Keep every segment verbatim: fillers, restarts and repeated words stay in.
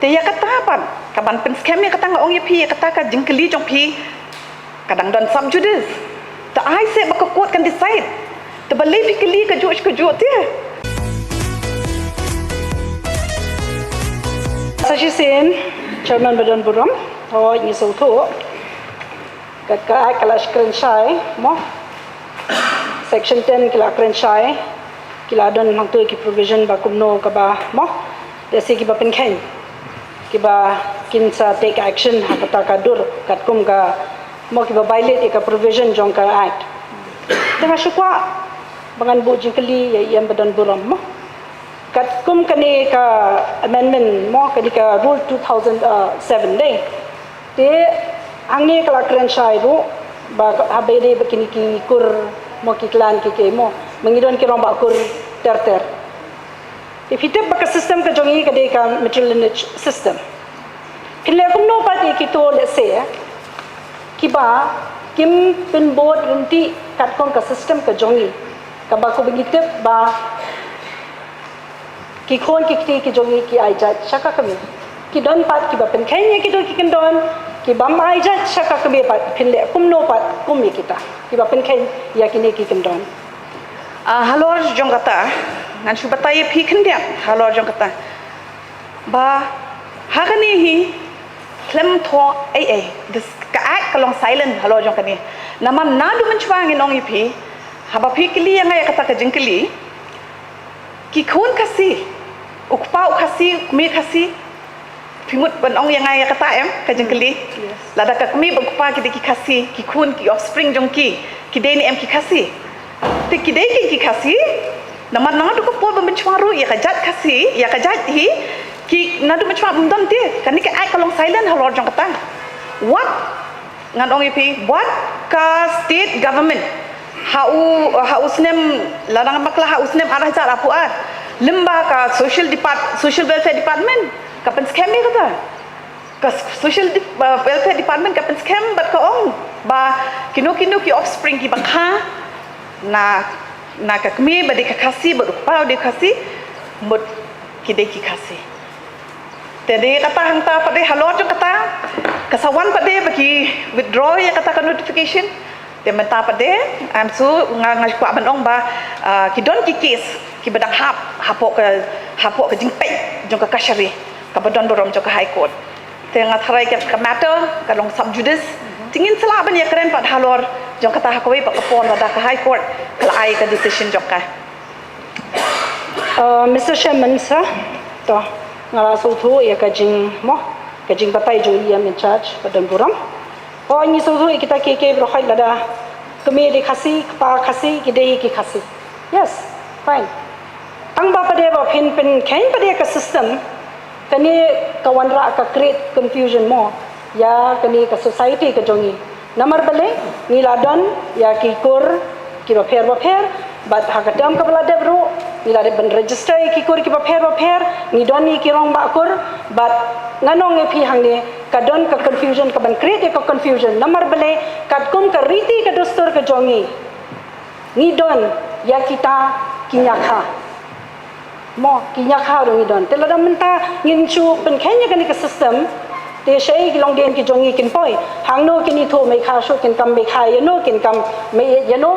Te ïa kata pat, ka ban pynskhem ïa kata nga ong ïa phi, ïa kata ka jingkylli jong phi, ka dang don sub judice. Te ai se ba ka court kan decide. Te balei phi kylli kajuh kajuh te? Sa shisien, Chairman ba don burom, hooid ngi sngewthuh. Kat ka Act ka la kren shai, mo. Section ten ki la kren shai, ki la don hangto ki provision ba kumno kaba, mo. Lehse kiba pynkheiñ, kiba kin sa take action ha kata ka dur, katkum ka, mo, kiba violate ïa ka provision jong ka Act. Te nga shu kwah ba ngan buh jingkylli ïa i em ba don burom, mo. Katkum kane ka amendment, mo, kane ka rule two thousand seven de. Te hangne ka la kren shai ruh ba ka, haba ïadei bad kine ki kur, mo, ki clan ki, ki, mo, ma ngi don ki rangbah kur ter ter. Te phi tip ba ka system ka jong ngi ka dei ka matrilineage system. Phin leh kumno pat ïa kito, lehse, kiba kim pynbud ryntih katkum ka system ka jong ngi, kaba, kumba ngi tip ba ki khun ki kti ki jong ngi ki ai jait sha ka kmie. Ki don pat kiba pynkheiñ ïa kito ki kyndon, ki bym ai jait sha ka kmie pat, phin leh kumno pat kum ïa kita kiba pynkheiñ ïa kine ki kyndon? Ah, halor jong kata, ngan shu batai ïa phi khyndiat halor jong kata. Ba ha kane hi khlem thoh ei ei, this, ka Act ka long silent halor jong kane. Namar naduh mynshwa ngin ong ïa phi, haba phi kylli ïa nga ïa kata ka jingkylli, ki khun Khasi, u kpa u Khasi, u kmie Khasi, phi mut ban ong ïa nga ïa kata em, ka jingkylli. Yes. Lada ka kmie bad u kpa ki dei ki Khasi, ki khun, ki offspring jong ki, ki dei ne em ki Khasi? Te ki dei ki, ki Khasi, namar naduh ka por ba mynshwa ruh ïa ka jait Khasi, ïa ka jait hi, ki, naduh mynshwa ym don te, kane ka Act ka long silent halor jong kata. Wat ngan ong ïa phi, wat ka state government, ha u, ha u snem, lada ngam bakla, ha u snem ar hajar arphew ar, lyngba ka social depart-, social welfare department ka pynskhem ïa kata. Ka social dep-, uh, welfare department ka pynskhem bad ka ong ba kino kino ki offspring kiba kha na, na ka kmie ba dei ka Khasi bad u kpa u dei Khasi, mut ki dei ki Khasi. Te dei kata, hangta pat de halor jong kata, ka sa wan pat de ba ki withdraw ïa kata ka notification. Te mynta pat de, I'm sure, nga, nga kwah ban ong ba, ah, ki don ki case kiba dang hap hapoh ka, hapoh ka jingpeit jong ka kashari kaba don burom jong ka High Court. Te nga tharai ka, ka matter ka long sub judice. Te ngin sa lah ban ïakren pat halor jong kata ha kawei pat ka por lada ka High Court ka la ai ka decision jong ka. Uh, Mister Chairman, sir, to, nga la sngewthuh ïa ka jing, mo, ka jingbatai jong i em in charge ba don burom. Hooid, ngi sngewthuh ïa kita kiei kiei baroh, hooid, lada kmie dei Khasi, kpa Khasi, ki dei hi ki Khasi. Yes, fine. Tang ba pat de ba phin pynkheiñ pat de ka system, kane ka wanrah ka create confusion mo ïa kane ka society ka jong ngi. Namar balei? Ngi la don ïa ki kur kiba pher ba pher, bad ha ka term kaba la dep ruh ngi la dep ban register ïa ki kur kiba pher ba pher, ngi don ïa ki rangbah kur, bad ngan ong ïa phi hangne, ka don ka confusion, ka ban create ïa ka confusion. Namar balei? Katkum ka riti ka dustur ka jong ngi, ngi don ïa kita ki ñiakha. Mo, ki ñiakha ruh ngi don. Te lada mynta ngin shu pynkheiñ ïa kane ka system, te shaei ki longdien ki jong ngi kin poi? Hangno kin ithuh, mei kha shuh, kin kam mei kha ïano, kin kam mei ïano?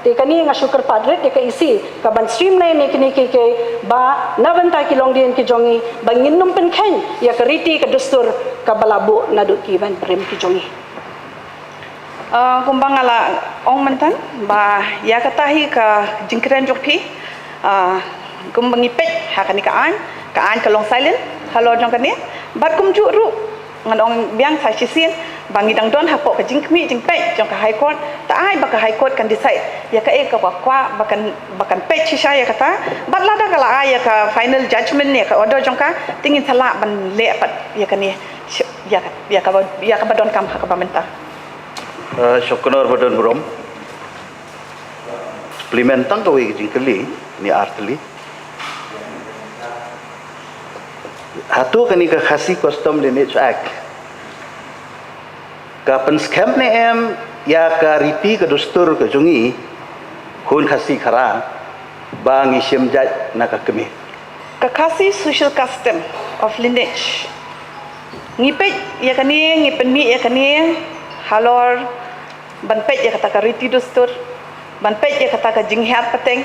Te kane nga shu kyrpad rit ïa ka E C ka ban streamline ïa kine kiei kiei ba na bynta ki longdien ki jong ngi, ba ngin ym pynkheiñ ïa ka riti ka dustur kaba la buh naduh ki ban prim ki jong ngi. Ah, kumba nga la ong mynta, ba ïa kata hi ka jingkren jong phi, ah, kumba ngi peit ha kane ka aiñ, ka aiñ ka long silent halor jong kane, bad kumjuh ruh ngan ong biang sa shisien ba ngi dang don hapoh ka jingkhmih jingpeit jong ka High Court. Ta ai ba ka High Court kan decide ïa kaei kaba kwah, ba kan, ba kan peit shisha ïa kata, bad lada ka la ai ïa ka final judgment, ïa ka order jong ka, te ngin sa lah ban leh pat ïa kane, ïa ka, ïa kaba, ïa kaba donkam ha kaba mynta. Uh, Shongknor ba don burom. Supplement tang kawei ka jingkylli, ni ar tylli. Hato kane ka Khasi Custom Lineage Act ka pynskhem ne em ïa ka riti ka dustur ka jong ngi khun Khasi Khara ba ngi shim jait na ka kmie? Ka Khasi Social Custom of Lineage Ngi peit ïa kane, ngi pynmih ïa kane halor ban peit ïa kata ka riti dustur, ban peit ïa kata ka jinghiar pateng.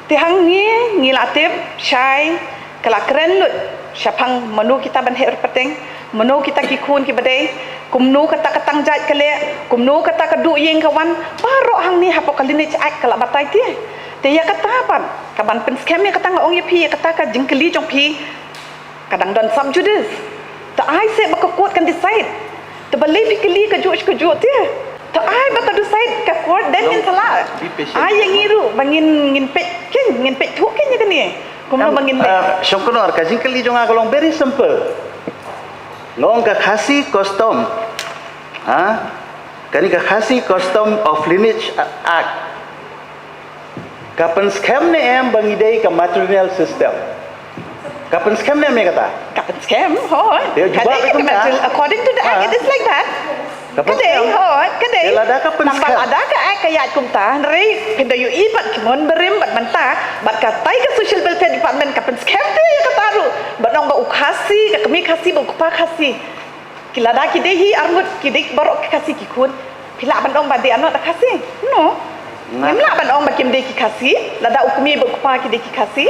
Te hangne ngi la tip shai ka la kren lut shaphang mano kita ban hiar pateng, mano kita ki khun ki ba dei, kumno kata ka tang jait ka leh, kumno kata ka duh ïing ka wan, baroh hangne hapoh ka Lineage Act ka la batai te. Te ïa kata pat, ka ban pynskhem ïa kata nga ong ïa phi, ïa kata ka jingkylli jong phi, ka dang don sub judice. Te ai se ba ka court kan decide. Te balei phi kylli kajuh kajuh te. Te ai ba ka decide ka court, then ngin sa lah. Ai ïa ngi ruh ba ngin, ngin peit keiñ, ngin peit thuh keiñ ïa kane. Kumno ba ngin leh. Ah, Shongknor, ka jingkylli jong nga ka long very simple. Nga ong ka Khasi Custom. Ha? Kane ka Khasi Custom of Lineage Act. Ka pynskhem ne em ba ngi dei ka matrilineal system? Ka pynskhem ne em ïa kata? Ka pynskhem, hooid. Ïa, ka jubab dei ka kumta. Matril-, according to the act, it is like that. Ka pynskhem. Ka dei, hooid, ka dei. Ïa, lada ka pynskhem. Namar lada ka act ka ïaid kumta, hynrei phin da ïohi bad ki mon barim bad mynta, bad katai ka Social Welfare Department ka pynskhem te ïa kata ruh. Ban ong ba u Khasi, ka kmie Khasi, ba u kpa Khasi. Ki lada ki dei hi arngut, ki dei baroh ki Khasi ki khun. Phi lah ban ong ba they are not a Khasi? No. Ngim lah ban ong ba kim dei ki Khasi, lada u kmie bad u kpa ki dei ki Khasi.